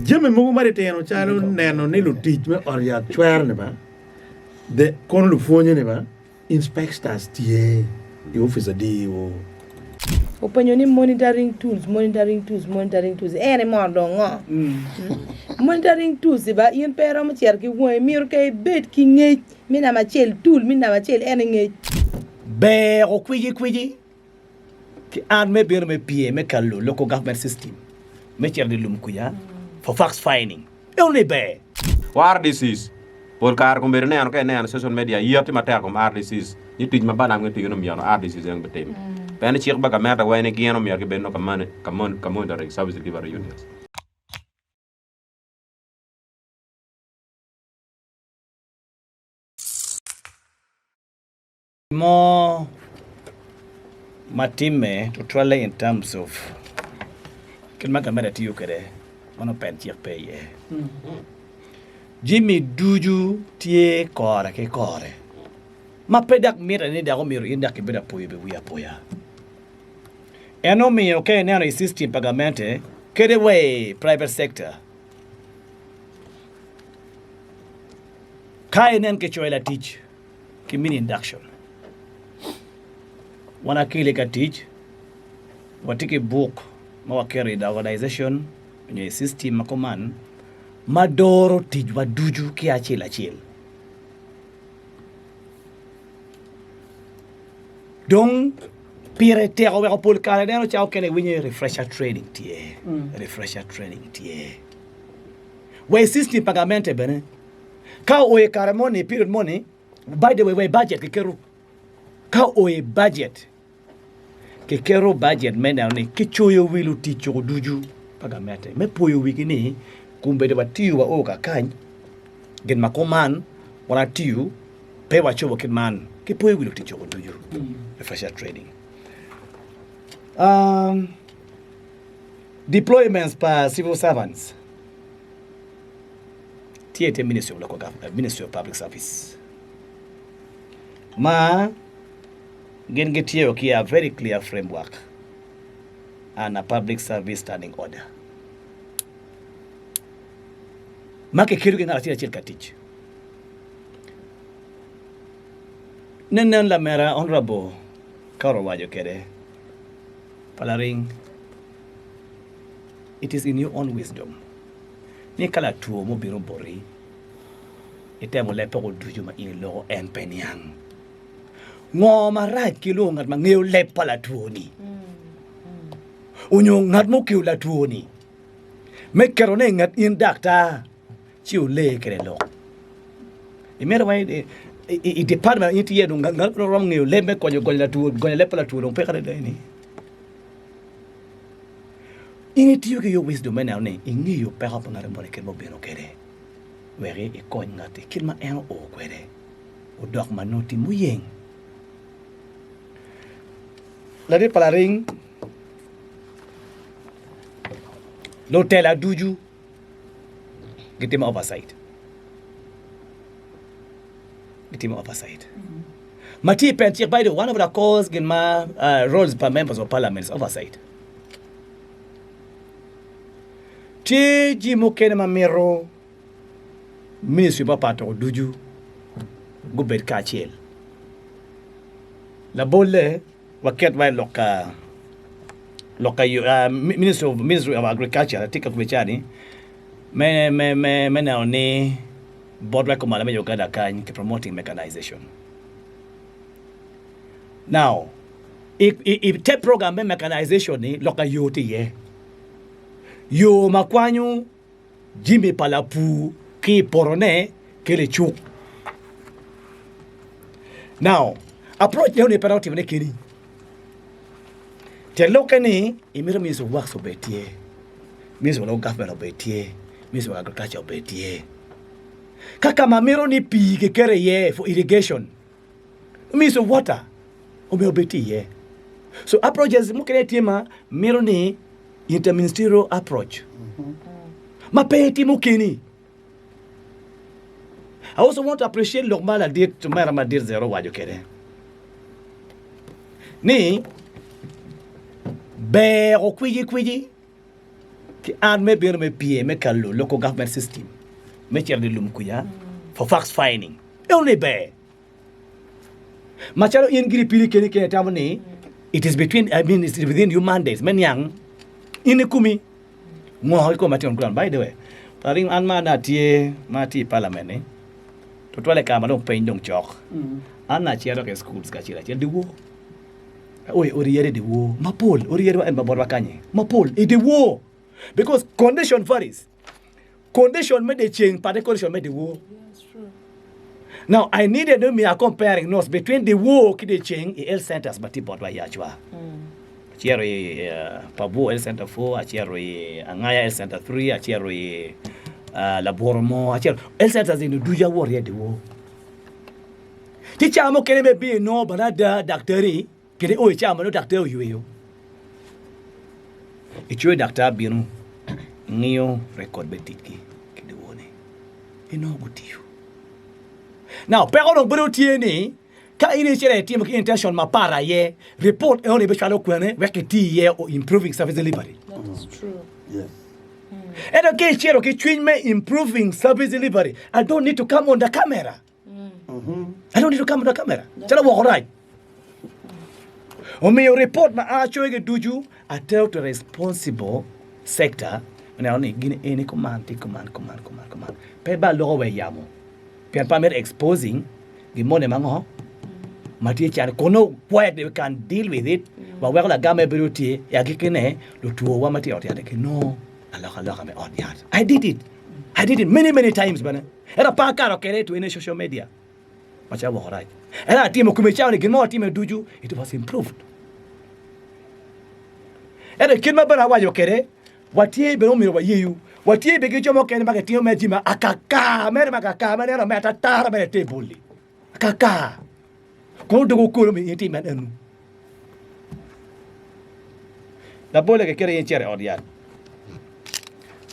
Jami mogo matitino calo neno ni lutic me ot yat cwero ni ba, the kono lupwonye ni ba, inspectors tye i opic adi-wu. Openyo ni monitoring tools, monitoring tools, monitoring tools, en aye mono dong ngo? Monitoring tools ba in pe iromo cito ki wangi, myero ka ibed ki ngec me namba acel, tool me namba acel en aye ngec. Ber okwicikwici ki an me bino me pyem me kalo local government system me cito i lum kuca for facts finding. Eno ni ber. Wa RDCs, pol kare kombeddi ineno ka ineno social media yeti matek kom RDCs ni tic ma Balaam gitiyo ni omyero RDCs en gutim. Pien ni cik pa gamente wai ni gin omyero gibed nongo ka monitoring service delivery units. Mo ma timme tutwalle in terms of kit ma gamente tiyo kwede ma nongo pen cik pe iye. Jami ducu tye kore ki kore ma pe dok mitte ni dok omyero in dok ibed apoyo bene wi apoya. En omiyo ka ineno i system pa gamente kadi wa i private sector ka inen kicoyo latic ki mini induction. Wan akele ka tic, watye ki buk ma waketo i the organization nyo i system ma kuman ma doro ticwa ducu ki acel acel. Dong pire tek oweko pol kare ineno ca okene iwinyo ni refresher training tye, refresher training tye. Wa i system pa gamente bene Ka oo i kare moni, period moni, by the way, wa i budget kiketo, ka oo i budget, kiketo budget me neno ni kicoyo wi lutic coko ducu pa gamente me poyo wigi ni kombeddi watiyo wa oo kakany, gin ma kuman wan atiyo pe wacobo kit man, kipoyo wi lutic coko ducu, refresher training. Um, deployments pa civil servants. tye i te Ministry of Local Government, Ministry of Public Service ma gin gitiyo ki a very clear framework and a public service standing order ma kiketo ki ngat acel acel ka tic. Nen lamera Honorable Carol owaco kwede pa laring it is in your own wisdom. ni ka latwo mo obino boti, itemo leb peko ducu ma in iloko en pe niang. Ngo marac ki lwongo ngat ma ngeyo leb pa latwo-ni onyo ngat ma okelo latwo-ni me ketone i nget in daktar ci wule kwede lok? Imito wa i department ma in itye iye dong ngat ma romo ngeyo leb me konyo gonyo leb pa latwo dong peke adada eni. In itiyo ki your wisdom me neno ni ingeyo peko pa ngat moni kit ma obino kwede wek ikony ngat-ti kit ma en oo kwede odok ma nongo tye muyeng. Ladit pa laring, lutela ducu gitimo oversight, gitimo oversight ma tye i pen cik by the way one of the cause gin ma roles pa members of parliament is oversight. Tye jami mukene ma mito ministry mapat woko ducu gubed kacel. Labolle waket wa i lok ka lok ka ministry of ministry of agriculture tye ka kube cani me me me me neno ni bot wa kumalo me Uganda kany ki promoting mechanization. Now, i te program me mechanization ni lok ka yo tye iye. Yo ma kwanyo jami pa lapur ki i potone kelo i cuk. Now, approach eno ni pe romo timone keni. Tyen lokke ni imito Ministry of Works obed tye, Ministry of Local Government obed tye, Ministry of Agriculture obed tye. Ka ka ma mito ni pii kiketo iye for irrigation, Ministry of Water omyero obed tye iye. So approaches mukene tye ma mito ni interministerial approach ma pe itimo keni. I also want to appreciate lok ma ladit omera madit Zero owaco kwede ni ber okwicikwici. Ki an me bino me pye me kalo local government system me cito i lum kuca for facts finding. Eno ni ber. Macalo in giri piri keni keni itamo ni it is between I mean it's within you mandates me niang in ikumi ngo kikome ma tye on ground. By the way, aring an ma atye ma atye i parliament ni tutwale i kare ma dong peny dong cok an acito ki i schools kacel acel dyewor. Oi odi yadi i dyewor mapol odi yadi wa en ma botwa kanyi mapol i dyewor because condition varies. Condition me dyeceng pat ki condition me dyewor. Now I needed ni omiya comparing notes between dyewor ki dyeceng i health centers ma tye botwa i Achwa. Acito i Pabwo health center 4, acito i Angaya health center 3, acito i Labworo mo, acito health centers eni ducu awoto iye dyewor. Ci cawa mukene bene bino inongo bene ada daktari Kede o i cawa ma nongo daktar oyweyo, icoyo daktar bino ngiyo rekod me ticgi ki dyewor-ni, inongo gutiyo. Now peko dong bedo tye ni ka in icito itimo ki intention mapat aye, report enoni bicwalo kwene wek iti iye o improving service delivery. That is true. Yes. Ento ka icito ki cwiny me improving service delivery, I don't need to come on the camera. I don't need to come on the camera. Calo woko rac. Omiyo report ma a acoyogi ducu atero to responsible sector me neno ni gin eni kuman tye kuman kuman kuman kuman. Pe ba loko wa i yamo pien pe amito exposing gin moni ma ngo ma tye calo kun nongo quietly we can deal with it wa weko lagam-me bedo tye i agikkine lutwowa ma tye i ot yat-ti ginongo alokaloka me ot yat. I did it. I did it many many times bene. Ento pe akato kwede to any social media. Macalo woko rac. Ento atimo kome cawa ni gin mo atime ducu it was improved. Ento kit ma bene awaco kwede watye bene omyero wayeyu. Watye bene ki jo mukene ma gitimo mere jami akaka mere ma akaka ma neno me atatara mere te boli. Akaka. Kono odoko okolo mi in itim en enu. Labolle kekeni in icito i ot yat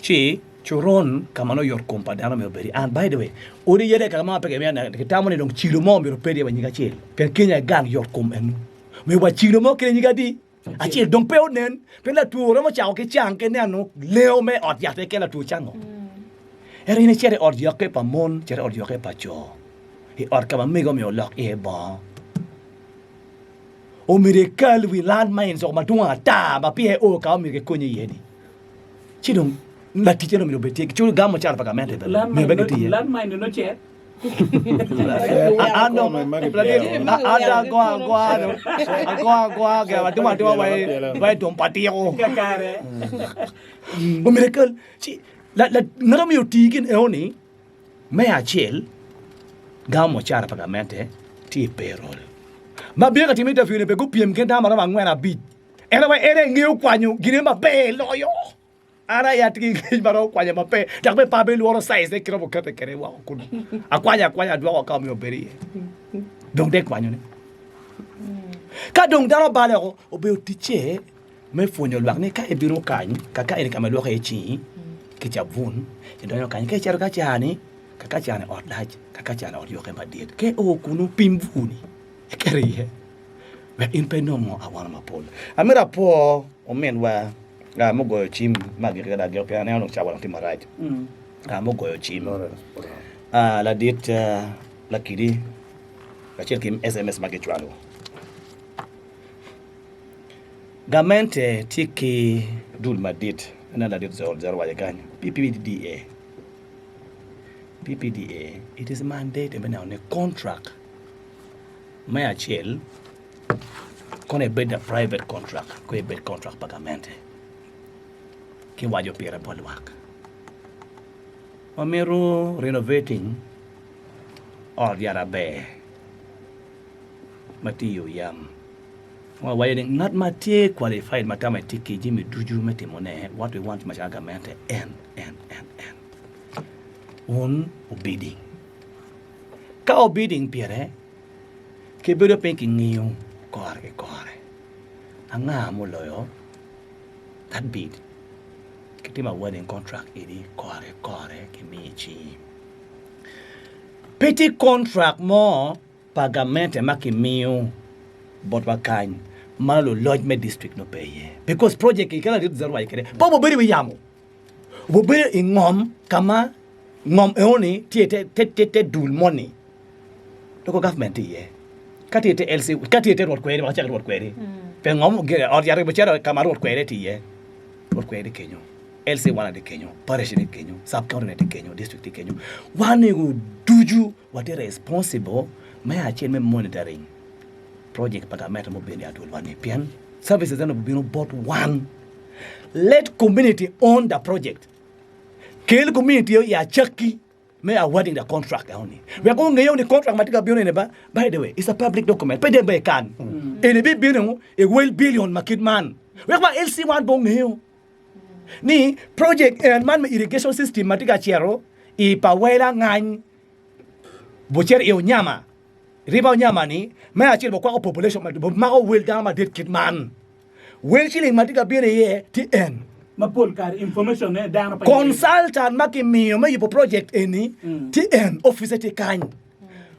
ci coron ka ma nongo yot kom pa dano myero obed iye. And by the way, odi yadi kaka ma pe kimiyo neno kitamo ni dong cilo mo myero obed iye wa nyig acel pien kenya gang yot kom enu. Myero wa cilo mo kede nyig adi? Acel. Dong pe onen pien latwo romo cako ki cang ki neno lengo me ot yat keken latwo cango. Ento in icito i ot yokke pa mon, cito i ot yokke pa co, i ot ka ma mego myero olok iye bongo. Omyero ikal wi land mines woko madwong ata ma peya io ka ma omyero kikonyi iye-ni. Ci dong laticce dong myero obed tye ki cul gamo mucara pa gamente bene myero bene giti iye. Land mine nongo cet. An dong an dong ago agoa dong ago agoa gira atimo atima wa i dong pa tiko. Kakare. Omyero ikal ci ngat ma myero oti gin eno-ni Me acel, gamo mucara pa gamente tye i payroll. Ma bino ka timo interview ni be gupyem gin dano maromo angwen abic. Ento wa en aye ngeyo kwanyo gine maber loyo. An aye atye ki ngec ma romo kwanya maber dok bene pe abilworo size ne kit ma okete kwede woko kunu. Akwanyo akwanya adwoko ka omiyo obed iye. Dong dek kwanyone. Ka dong dano obale woko, obedo ticce Me pwonyo lwak ni ka ibino kany, kaka eni ka ma ilwoko iye cingi ki cabun, idonyo kany. Ka icito ka cani, kaka cani ot lac, kaka cani ot yokke madit. Ka io kunu, pim bur-ni iket iye wek in pe inongo awano mapol. Amito apwo ominwa mugoyo cim me agikki ki lagik pien aneno dong cawa dong tye marac. Mugoyo cim ladit Lakidi kacel ki SMS ma gicwalo. Gamente tye ki dul madit aneno ladit Zero owaco kany PPDA PPDA it is mandate me neno ni contract me acel kono ebed a private contract kono ebed contract pa gamente ki waco pire bot lwak wamito renovating ot yat aber ma tye i oyam. Wawaco ni ngat ma tye qualified ma tamo etye ki jami ducu me timo ne what we want macalo gamente en en en en wun obiding ka obiding pire ki bedo piny ki ngiyo kore ki kore anga muloyo that bid ki timo awarding contract eni kore ki kore ki miyo icingi pe tye contract mo pa gamente ma kimiyo botwa kany ma luloc me district nongo pe iye because project ki kit ma ladit Zero owaco kwede pe obedo i wi yamo. Obedo i ngom ka ma ngom enoni tye i te dul moni, local government tye iye, ka tye i te LC, ka tye i te rwot kweri, wek acak ki rwot kweri, pien ngom ot yat ocito ka ma rwot kweri tye iye, rwot kweri tye kenyo, LC one tye kenyo, parish tye kenyo, sub county tye kenyo, district tye kenyo. Wan ego ducu watye responsible me acel me monitoring project pa gamente ma obedo i adwolwa ni pien services eno obino bot wan. Let community own the project. Kel community i acakki me awarding the contract eno-ni. Wek ongeyo ni contract ma tye ka bino eni ba, by the way, it's a public document, pe dong bene ikan. Eni bibino i wel billion ma kit man. Wek wa LC wan be ongeyo ni project en man me irrigation system ma tye ka cito i pa Wela Ngany bucito i Onyama, River Onyama ni, me acel bukwako population, bumako wel dano madit kit man. Wel ciling ma tye ka bino iye tye en. Ma pol kare information ne dano pe ngeyo. Consultant ma kimiyo me yubo project eni tye en, office tye kany.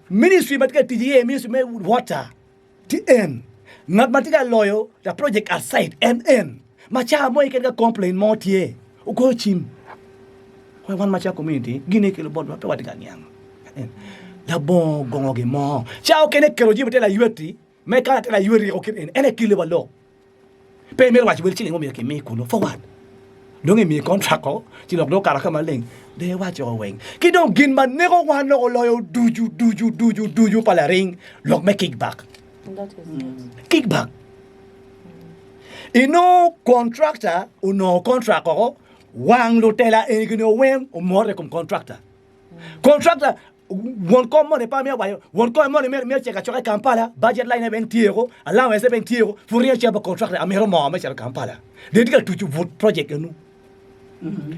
Ministry ma tye ka tic iye, ministry me water tye en. Ngat ma tye ka loyo the project at site en en. Ma ca mo keken ka complain mo tye, ogoyo cim. Wai wan macalo community gin aye kelo botwa pe watye ka niang. Labongo gongo gin mo. Ca okene keto jami te layweti. Me ka latin aywe ryeko kit eni, en aye kelle wa lok. Pe imito waco wel ciling mo myero kimi kunu. For what? Dong imiye contract ko, ci lok dong okato ka maleng. Dong iwaco ko weng. Ki dong gin ma neko wan lok oloyo ducu ducu ducu ducu pa laring lok me kickback. Kickback. Inongo contractor onongo contract oko, wang lutela eni gini weng omote i kom contractor. Contractor Won kom moni pe amito waco, won kom moni myero ocit ka cokke i Kampala, budget line bene tyeko, allowance bene tyeko, pud ringo cito pa contractor amito moo me cito i Kampala. Dong itye ka tuco but project enu.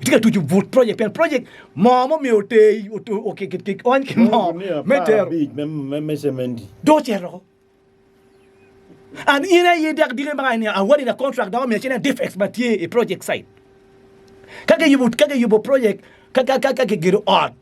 Itye ka tuco but project pien project moo mo myero oter ony ki moo me tero. Dong ocito oko. And in aye dek diki ma ni awarded a contract dok omiyo cene defects ma tye i project site. Ka giyubo ka giyubo project ka ka ka kigedo ot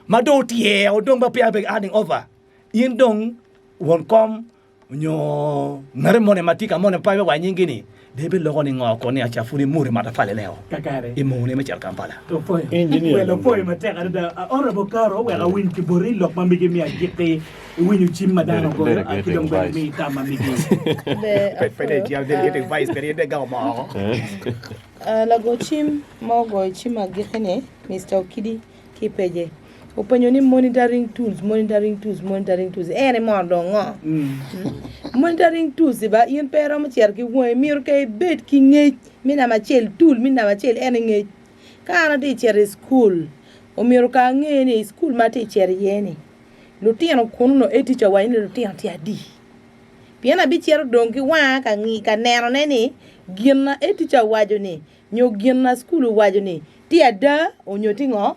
ma dong otyeko dong ma peya handing over in dong won kom nyo ngati moni ma tye ka moni pa wa nyingi ni dong ibiloko ni ngo ko ni aca pud imuri matafali ne o Kakare. imuni me cito Kampala. Opwoyo. Engineer Wel dong opwoyo matek adada. Uh, Honorable Caro, wek awiny ki boti lok ma migi me agikki. Iwinyo cim ma dano ogoyo, Derek ki dong getting bene vice. mi tam ma migi. Ber Pe pe apwoyo. dong itye getting vice kadi in dong igamo moo oko. Uh, lago cim ma ogoyo cim agikki-ni, Mister Okidi ki pece, openyo ni monitoring tools, monitoring tools, monitoring tools, en aye mono dong ngo? Monitoring tools ba in pe iromo cito ki wangi, myero ka ibed ki ngec me namba acel, tool me namba acel en aye ngec. Ka an atye ka cito i cukul, omyero ka ange ni i cukul ma atye ka cito iye-ni, lutino kunu onongo head teacher owaco ni lutino tye adi? Pien abicito dong ki wanga ka ngi ka nenone ni gin ma head teacher owaco ni nyo gin ma cukul owaco ni tye ada onyo tye ngo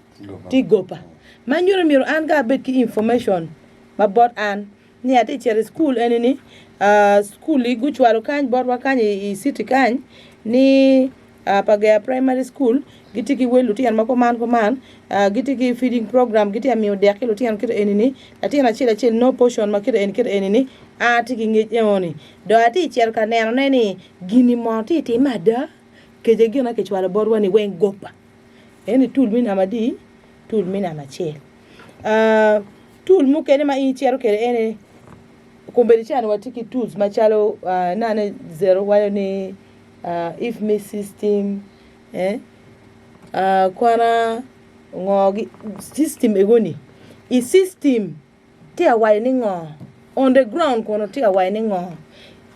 tye goba. Ma nyuto ni myero an ka abed ki information ma bot an ni atye cito i cukul eni ni cukul-li gucwalo kany botwa kany i city kany ni pa Gea Primary School gitye ki wel lutino ma kuman kuman gitye ki feeding program gitye ka miyo dek ki lutino kit eni ni latin acel acel nongo portion ma kite eni kite eni ni an atye ki ngec eno ni dong atye ka cito ka neno ne ni gini mono tye ka timme ada kece gin ma kicwalo botwa ni weng goba eni tool me namba adi tool me namba acel tool mukene ma in icito kwede ene kombeddi ca ni watye ki tools macalo nane zero waco ni if me system kwana ngo gi system ego ni i system tye ka waco ni ngo on the ground kono tye ka waco ni ngo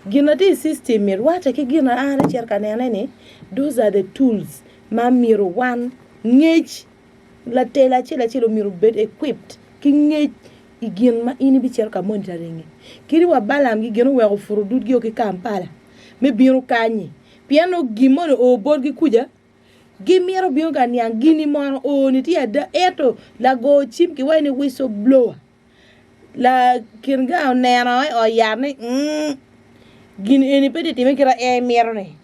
gin ma tye i system ni rwatte ki gin ma an acito ka nene ni those are the tools ma myero wan ngec latela acel acel myero obed equipped ki ngec i gin ma in ibicito ka monitoring-ngi kadi wa Balaam gi gin oweko oputo dudgi o ki Kampala me bino kanyi pien nongo gin moni oo botgi kuca gimito bino ka niang gini mono oo ni tye ada ento lago cim kiwaco ni whistle blower la kin gang oneno i ot yat ni mm gin eni pe tye time kit ma en mito ni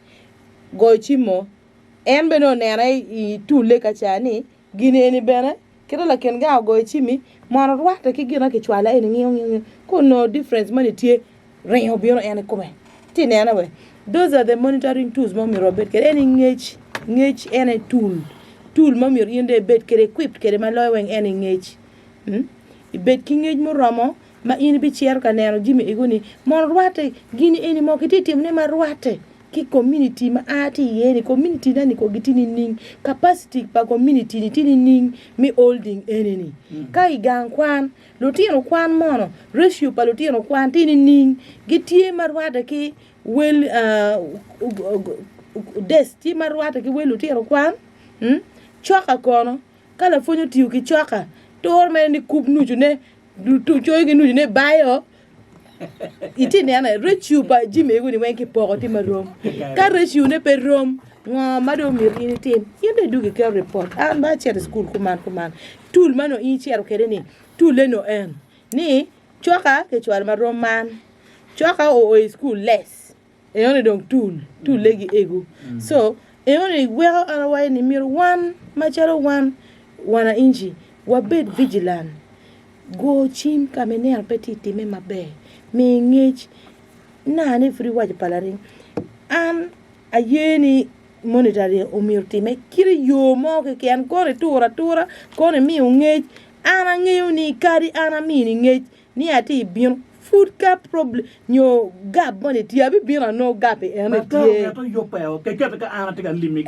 goyo cim mo en bene onene i tulle ka ca ni Gin eni bene, kite lakin gang ogoyo cimmi, mono rwatte ki gin ma kicwalo eni ngiyo ngiyo ngiyo, ka onongo difference moni tye, ringo bino en ikome. Ci inene we. Those are the monitoring tools ma omyero wabed kwede. Eni ngec, ngec en aye tool. Tool ma myero in dong ibed kwede equipped kwede ma loyo weng en aye ngec. Ibed ki ngec muromo ma in ibicito ka neno jami ego ni mono rwatte gini eni mo kitye timone ma rwatte ki community ma a tye iye ni community na ni ko gitye nining capacity pa community ni tye nining me holding eni ni ka i gang kwan lutino kwan mono ratio pa lutino kwan tye nining gitye ma rwatte ki wel desk tye ma rwatte ki wel lutino kwan coka kono Ka lapwony otiyo ki coka, turo mere ni kub nucune, coyo ki nucune bayo. Itye neno ratio pa jami ego ni weng kipoko tye marom. Ka ratio ne pe rom, ngo ma dong myero in itim? In dong idwogo iketo report. An ba acito i cukul kuman kuman. Tool ma nongo in icito kwede ni, tool-le nongo en ni coka kicwalo marom man, coka oo i cukul less. Enoni dong tul, tulle gi ego. So, enoni weko an awaco ni myero wan macalo wan wananchi wabed vigilant. Go cim ka ma ineno pe tye time maber, mi ngec. Nane pud iwaco pa laring, an aye ni monitoring omyero otime kit yo mo keken kono ituro atura, kono imiyo ngec. An angeyo ni kadi an amini ngec ni atye ibino pud ka problem nyo gap moni tye abibino anongo gap i eno tye.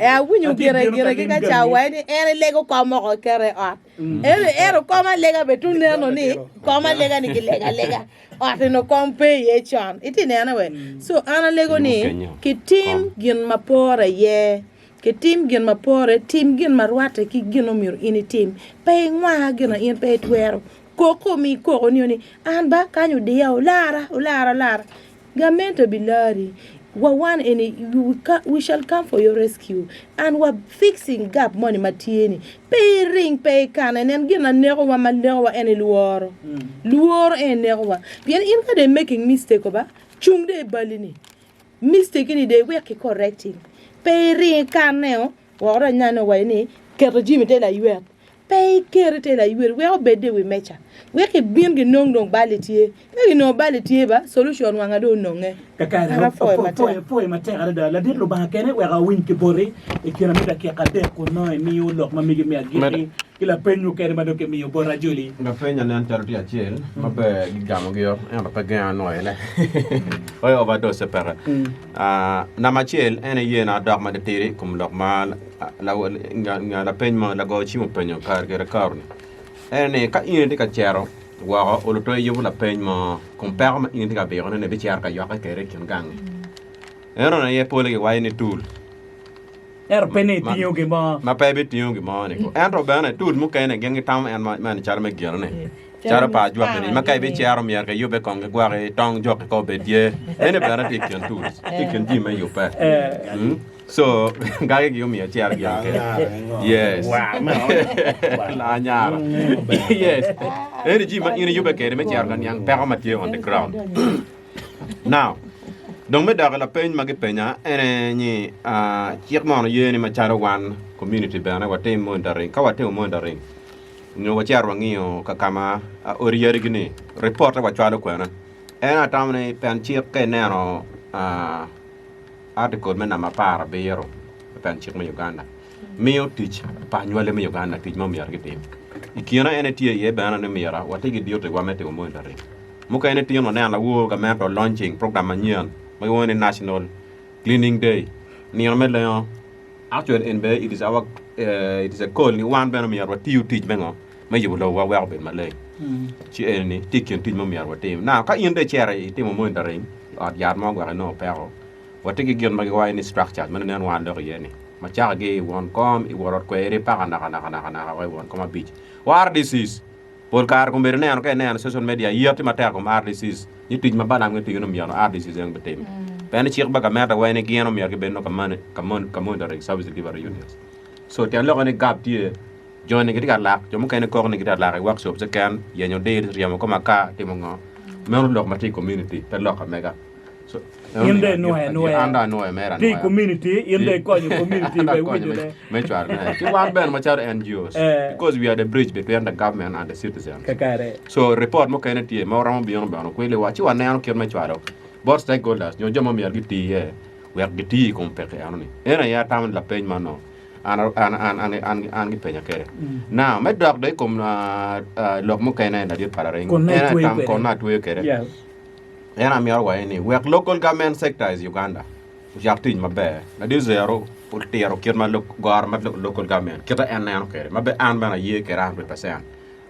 Awinyo gire gire ki ka ca waci ni en elego kom moko ekete i ot ento ento kom alega bene tung neno ni kom alega ni kilego alega ot eno kom pe iye con itye nene we so an alego ni kitim gin ma pore iye kitim gin ma pore tim gin ma rwatte ki gin ma myero in itim pe ingwar gin ma in pe itwero Koko mi koko nio ni, An ba, kany odiya, olara, olara, olara. Gamente obilari. Wa wan eni, we shall come for your rescue and wa fixing gap moni ma tye ni. Pe iring, pe ikane, nen gin ma nekowa ma nekowa en aye lworo. Lworo en aye nekowa. Pien in ka dong i making mistake ba, cung dong i bali ni. Mistake ni dong iwek ki correcting. Pe iring ikane o, Woko dong anyane owaco ni, Keto jami te laywek. Pe iket i te laywek, wek obed i wi meja. Wek ibin ginong dong bal-li tye. Ka ginongo bal-li tye ba, solution wanga dong ononge. Kakare, An apwoyo matek. Apwoyo matek adada. Ladit Lubanga kene wek awiny ki boti i kine me dakika adek kun nongo imiyo lok ma megi me agikki ki lapeny mukene ma dong kimiyo bot Ajoli. Lapeny anen calo tye acel ma ber gigamogio ento pe genga nwoyone. Oyo overdose peke. Namba acel, en aye yena adok matitidi i kom lok ma lapeny mo lago cim openyo kare ki kare-ni. En ni ka in itye ka cito woko olo to iyubo lapeny mo kom peko ma in itye ka bikone ni ibicito ka yokke kwede i kin gangi. Ento aye pole kiwaco ni tul. Ento pe ni itingo gin mo. Ma pe ibitingo gin mo ni. Ento bene tul mukene gin gitamo en ma calo me gino-ni. Calo pa ajwaki-ni, ma ka ibicito myero kiyubbe kong gigwoki tong joki ka obed tye. Eni bene tye i kin tools, tye i kin jami me yubbe. So, gagi gi omiyo acito gin kede. Yes. Laa nyara. Yes. Eni jami ma in iyubbe kede me cito ka niang peko ma tye on the ground. Now, dong me dok i lapeny ma gipenya ene ni cik mono ye ni macalo wan community bene watim monitoring. Ka watimo monitoring, nyo wacito wangiyo ka ka ma odi yadigi-ni, ripotte wacwalo kwene. En atamo ni pen cik ka ineno article me namba 17 me pen cik me Uganda miyo tic pa anywali me Uganda tic ma myero gitim. I kine en tye iye bene ni myero wati ki duty wa me timo monitoring. Mukene tin waneno lawor gamente launching program manyen ma gilwongo ni National Cleaning Day, nino me lengo. Actually en bene it is our it is a call ni wan bene myero watiyu tic me ngo me yubo lobowa wek obed maleng. Ci eni ni tye i kin tic ma myero watim. Now ka in dong icito itimo monitoring i ot yat mo gwok inongo peko, watye ki gin ma giwaco ni structures ma nen wan lok iye ni ma cako ki i won kom i wot ot kweri paka naka naka naka naka wa i won kom abic wa RDCs. Pol kare kombeddi ineno ka ineno social media yet tye matek i kom RDCs ni tic ma Balaam gitye ni myero RDCs en gutim. Pien ni cik pa gamente weng ni gin omyero gibed nongo ka monitoring service delivery units. So tyen lokke ni gap tye, joni gitye ka lak, jo mukene kok ni gitye ka lak i workshops keken, yenyo deal, ryemo kom aka, timo ngo. Meno lok ma tye i community pe lok amega. So, In dong inwoyo anwoya. An dong anwoyo mere Tye i anwoya. community, in dong ikonyo community An dong wek akonyo winyo ne. me cwalo ne. Ki wan bene macalo NGOs, Eh. because we are the bridge between the government and the citizens. Kakare. So report mukene tye ma waromo bino bene okweliwa ci waneno kit me cwalo bot stakeholders nyo jo ma myero giti iye wek giti i kom peki enoni. En aye atamo ni lapeny man nongo. An an an an an an gipenya kwede. Now me dok dong i kom lok mukene ladit pa laring Kon en aye atweyo tam kwede. kon atweyo kwede. Yeah. En amyero waye ni wek local government sector is Uganda ocak tic maber. Ladit Zero otiro kit ma goro ma local government kite en neno kwede ma bene an bene aye kwede 100%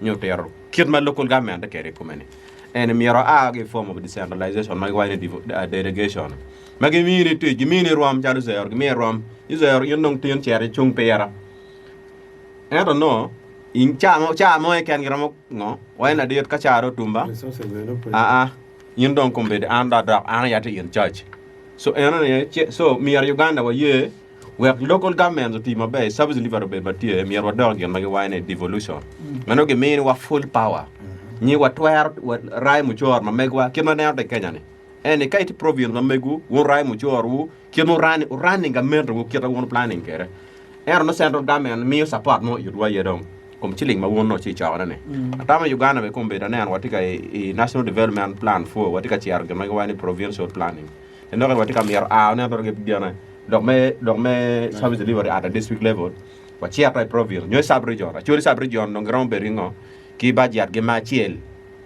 nyo otiro kit ma local government tye kwede i kome ni. En myero aa ki i form of decentralization ma giwaco ni delegation ma gimini tic gimini rwom calo Zero gimiyi rwom ni Zero in dong tin cit icung pira ento nongo i ca mo keken giromo ngo wai ladit ka ca dong otumba aa in dong kombeddi an dong adok an aye atye in charge so enoni so myero Uganda waye Wek local government oti maber, service delivery obed ma tye, myero wadok i gin ma giwaco ni devolution. Ma nongo giminiwa full power. Nyi watwero rayo mucoro ma megwa kit ma neno te i Kenya ni. Eni ka itye province ma megwu, wun rayo mucoro wu kit ma wurani, wurunning gamente wu kit ma wun planning kwede. Ento nongo central government miyo support mo itwu aye dong kom ciling ma wun nongo ci icokone ni. Atamo i Uganda bene kombeddi aneno watye ka i National Development Plan 4 watye ka cero gin ma giwaco ni provincial planning. Enoki watye ka mito a oneno to gene lok me lok me service delivery at a district level wacito i province nyo i sub region. Acholi sub region dong giromo bedo ki ngo ki budget gi ma acel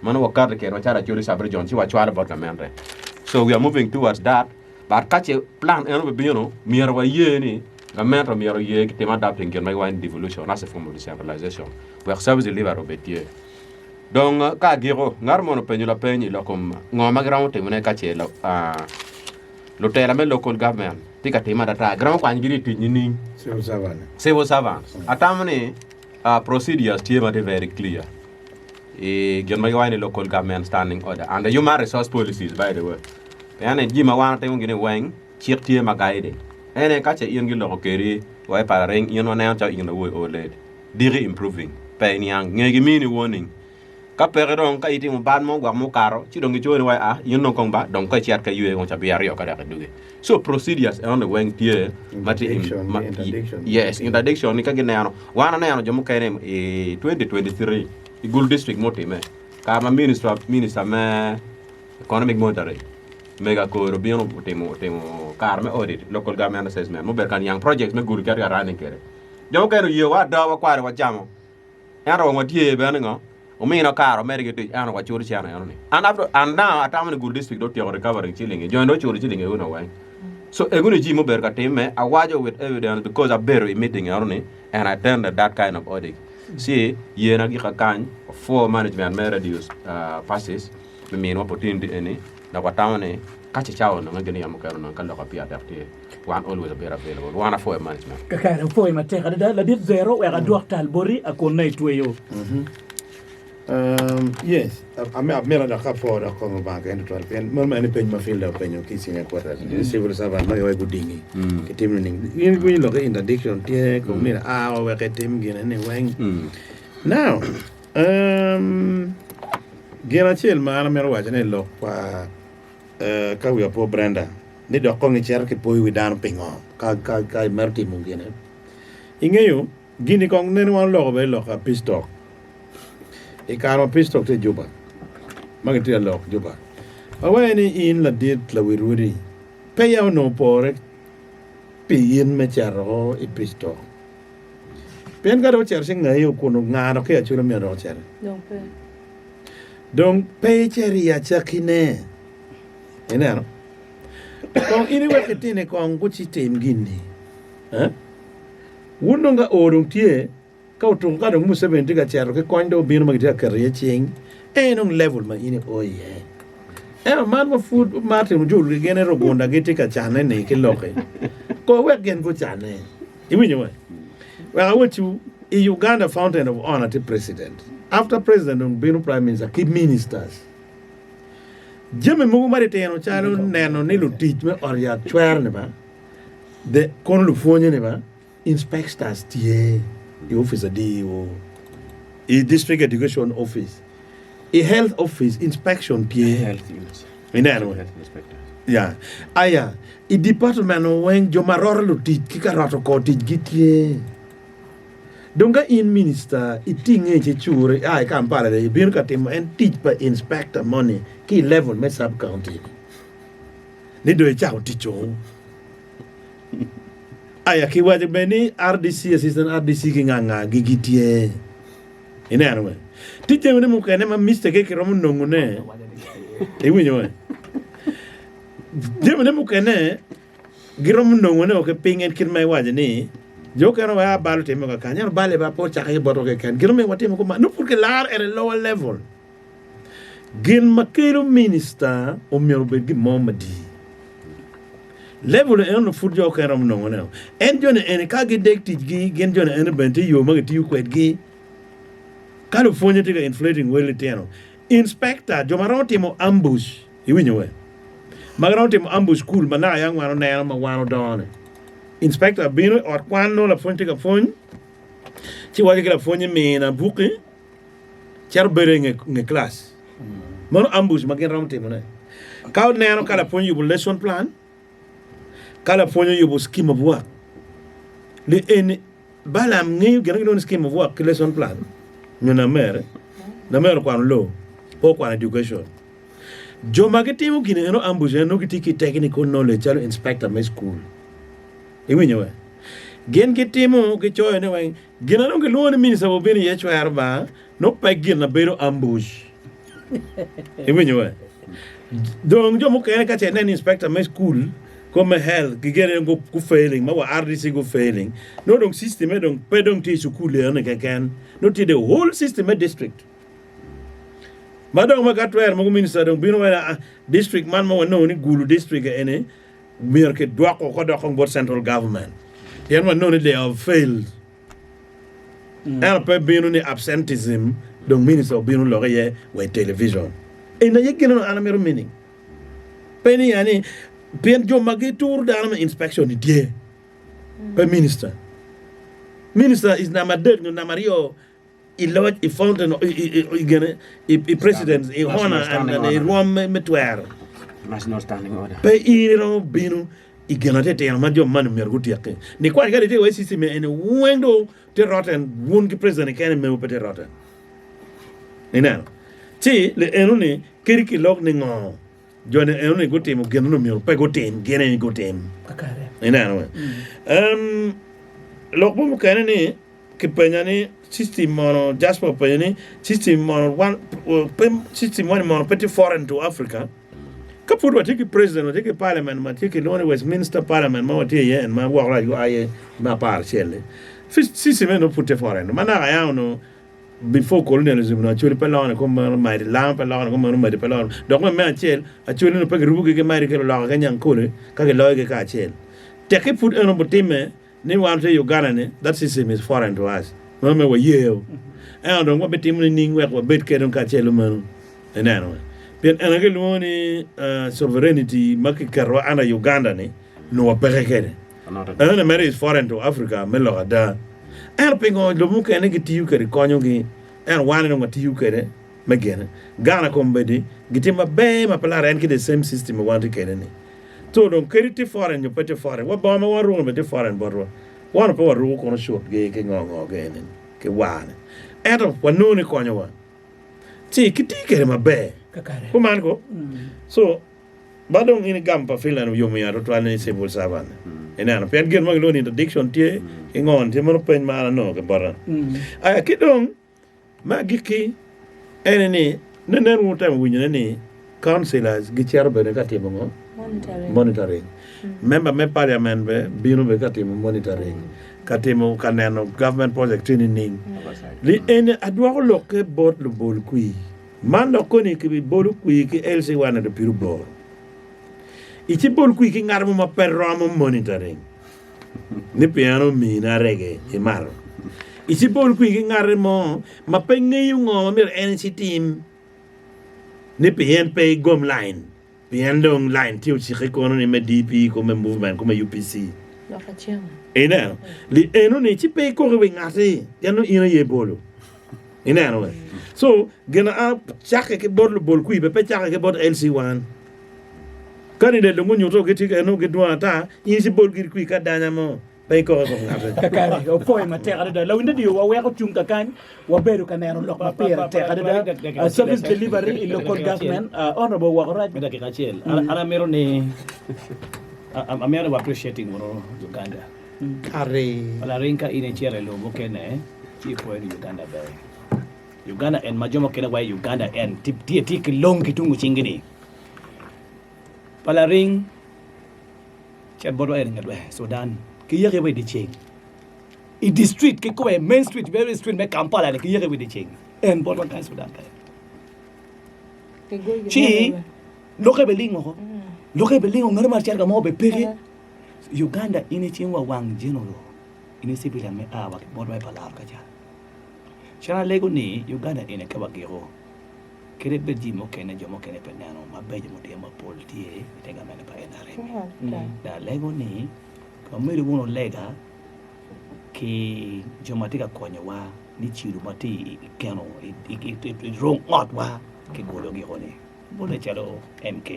ma nongo wakato kwedwa calo Acholi sub region ci wacwalo bot gamente. So we are moving towards that but ka ce plan eno bibino myero waye ni gamente myero oye gitim adopting gin ma giwaco ni devolution as a form of decentralization wek service delivery obed tye. Dong ka agiko, ngat moni openyo lapeny i lok kom ngo ma giromo timone ka ce lutela me local government tye ka time atata. Giromo kwanyogi ki i tic nining? Civil servant. Civil servants. Atamo ni procedures tye ma tye very clear i gin ma giwaco ni local government standing order and the human resource policies by the way. Pien ni jami ma wan watimo gini weng cik tye ma guiding. Ene ka ce in giloko kedi wa i palaring in waneno calo in awobi old lady. Diki improving pe iniang nge gimini warning ka peke dong ka itimo bal mo gwok mukato ci dong giconi wai a in dong kong ba dong ka icit ka iywe kong cabit aryo ka dok idugi so procedures enoni weng tye ma tye Interdiction, yes interdiction ni ka gineno wan aneno jo mukene i 2023 i Gulu district mutime kare ma minister minister me economic monitoring mega kor obino otimo otimo kare me audit local government assessment mubedo ka niang projects me Gulu kit ka running kwede. Jo mukene oyewa ada wakwaro wacamo, ento wang watye bene ngo, omino kare omedde ki tic ento waculo cene eno ni. And after, and now atamo ni Gulu district dong otyeko recovering cilingi, joni dong oculo cilingi egoni weng. So egoni jami mubedo ka timme, awaco with evidence because abedo i meeting eno ni and I attended that kind of audit. Ci yena gika kany for management me radio uh, passes me mino opportunity eni dok watamo ni ka ce cawa ononge gin yam mukene ononge ka lok apiya tek tye. Wan always abedo available. Wan apwoyo management. Kakare apwoyo matek adada ladit Zero wek adwok tal boti akonna itweyo. Um, yes, amito dok apwo dok kong Lubanga keken tutwal pien meno en peny ma Filda openyo ki i senior quarters mm. civil servant ma giwaco gudingi mm. kitim nining in iwinyo lok interdiction tye kong myero a wek etim gine ni weng mm. now um, gin acel ma an amito waco ni lok pa Ka wiya po Brenda, ni dok kong icito ki poyo wi dano pingo ka ka imito timo gine. Ingeyo, gini kong nene wan oloko bene lok a peace talk. I kare ma peace talk tye i Juba, ma gitye ka lok Juba, awaco ni in ladit lawi rwodi, pe ya onongo opore pi in me cito i peace talk. Pien ka dong ocito ci ngayi okunu nga dok ki Acholi myero dok ociti. Dong pe. Dong pe icito i acakkine. Ineno? Kong in iwek itine kong gucitim gin-ni. Eh? Wun dong ka oo dong tye, ka otuko ka dong Museveni tye ka cito ki kony dong obino ma gitye ka keto iye cing, en dong level ma in io iye. Ento man ma pud Martin Ojul ki gin Rugunda gitye ka canne-ni ki lok-ki, ko wek gin gucanne. Iwinyo we? Wek awacciwu, i Uganda fountain of honor tye president. After president dong bino prime minister ki ministers. Jami mogo ma litino calo neno ni lutic me ot yat cwero ni ba, the kono lupwonye ni ba, inspectors tye i office a DEO, i district education office, i health office inspection tye. Ineno we? Ya. Aya, i department weng jo ma roto lutic ki ka roto kor tic gitye. Dong ka in minister itinge ci cur ia i Kampala dong ibino ka timo en tic pa inspector moni ki i level me sub county ni dong icako tic-o. Aya kiwaco bene ni RDC, Assistant RDC ki nga nga gi gitye. Ineno we? Tye jami ne mukene ma mistake kiromo nongo ne. Iwinyo we? Jami ne mukene giromo nongo ne ki piny en kit ma iwaco ni jo okene wa bal otime kakany ento bal ba pe ocake ki botwa keken gin omiyo watimo kuman nongo pud kilaro at a lower level. Gin ma kelo minista omyero obed gin mo madii. Level eno pud jo okene romo nongo ne. En joni eni ka gidek ticgi gin joni eni bene tye yo ma gitiyo kwedgi. Ka lupwonye tye ka inflating wel litino, inspector, jo ma romo timo ambush, iwinyo we? Ma giromo timo ambush school ma naka yang wan oneno ma wan odongo ni. Inspector bino i ot kwan nongo lapwony tye ka pwony, ci waco ki lapwony ni mina bukki, cito bedo i nge class. Meno ambush ma gin romo timone. Ka oneno ka lapwony oyubo lesson plan, ka lapwony oyubo scheme of work, li eni Balaam ngeyo gin ma kilwongo ni scheme of work ki lesson plan nyo namere, namere okwano law, pe okwano education. Jo ma gitimo gin eno ambush eno gitye ki technical knowledge calo inspector me school. Iwinyo we? Gin gitimo gicoyo ni weng Gin ma dong gilwongo ni minista obino iye cwero ba nongo pe gin na bedo ambush. Iwinyo we? Dong jo mukene ka ce inen inspector me school ko me health gigene ni gu failing ma wa RDC gu failing nongo dong system me dong pe dong tye i cukul eno ni keken nongo tye the whole system me district. Ma dong ma ka twero mogo minista dong bino wene ah district man ma wanongo ni Gulu district eni myero kidwok woko dok kong bot central government pien wanongo ni they have failed. Ento pe bino ni absenteeism dong minister obino oloko iye wa i television. Eni aye gin ma an amito meaning. Pe ni yani pien jo ma gituro dano me inspection ni tye pe minister. Minister is namba adek nyo namba aryo i loc, i fountain, i gene, i president, i honor and i rwom me twero. Pe in iromo bino i gin atitino ma jo mani myero gutyeki. Nikwany kadi tye wa i system eni weng dong tye rotten, wun ki president keken mewu pe tye rotten. Ineno? Ci li eno ni kadi kilok ni ngo, jo ni eno ni gutimo gin onongo myero pe gutim, gin aye gutim. Ineno? Um, lok mo mukene ni Kipenya ni system mono, Jasper openyo ni system mono wan pe system moni mono pe tye foreign to Africa. Ka pud watye ki president, watye ki parliament ma tye kilwongo ni Westminster parliament ma watye iye en ma woko rac aye me aparacel-li. System eno pud tye foreign. Ma naka ya onongo before colonialism onongo Acholi pe lokone kong meno madi, Lango pe lokone kong meno madi pe lokone. Dok me acel, Acholi onongo pe girubogi ki madi ki luloka ki Anyankole ka giloyogi kacel. Tekki pud eno butimme Ni wan tye i Uganda ni that system is foreign to us meno me wayeo ento dong wabitimo nining wek wabed kede kacel meno ineno pien eno kilwongo ni sovereignty ma kiketowa under Uganda ni nongo wapeke kede eno ni mere is foreign to Africa me lok ada ento pingo lobo mukene gitiyo kede konyogi ento wan dong watiyo kede me gene Ghana kombeddi gitye maber ma pe larre en ki the same system ma wan tye kede ni. Co dong kadi tye foreign nyo pe tye foreign, wa bongo ma waruko ni bene tye foreign botwa. Wan pe waruko kono cut gi ki ngo ngo gi eni ki war ni. Ento wanongo ni konyowa. Ci ki tii kede maber. Kuman ko? So ba dong in igamo pa Finland oyomo ya tutwal ni civil servant ni. Ineno pien gin ma gilwongo ni interdiction tye ki ngo ni tye meno peny ma an anongo ki bota. Aya ki dong Me agikki ene ni, ne nen wun wutemo winyone ni councillors gicito bene ka timo ngo? Monitoring. Member me parliament bene bino bene ka timo monitoring, ka timo ka neno government project tye nining. Li eni adwoko lokke bot lubol kwir. Man dok koni kibibolo kwir ki LC one ento pire oboro. Ici bol kwir ki ngat mo ma pe romo monitoring. Ni pien omine arege i malo. Icibol kwir ki ngati mo ma pe ngeyo ngo ma myero en ecitim, ni pien pe igom lain, pien dong lain tye ocike kono ni me DP ko me movement ko me UPC. Ineno? Li eno ni ci pe ikok i wi ngati pien nongo in aye ibolo. Ineno we? So gin a cakke ki bot lubol kwir be pe cakke ki bot LC wan. Candidate dong gunyuto gitye ka eno gidwong ata, in ci bol giri kwir ka danya mo, pe ikok i kom ngate. Kakare, opwoyo matek adada. Lawiny radio waweko cung kakany, wabedo ka neno lok ma pire tek adada. Uh, service delivery i local government, uh, honorable woko rac. Me dakika acel, an amito ni, amito ni wa appreciating wunu Uganda. Kare. Laring ka in icito i lobo mukene ci ipwoyo ni Uganda ber. Uganda en ma jo mukene waco Uganda en tye tye ki long ki tung cingi ni. Pa laring cet botwa en ngetwa Sudan ki yeke wa i dye ceng. I dye street kikome main street very street me Kampala ni ki yeke wa i dye ceng. En botwa kany Sudan kany. Ci lokke be ling woko. Lokke be ling woko ngati ma cito ka mo be peke. Uganda in icing wa wang general in i civilian me a wa ki botwa i palaro kaca. Cen alego ni Uganda eni ka wagiko kadi bed jami mukene jo mukene pe neno mabeco mutime mapol tye i te gamente pa NRM. Dong alego ni wamedo wunu lega ki jo ma tye ka konyowa ni cilo ma tye i keno i rung otwa kigolo giko ni bole calo MK.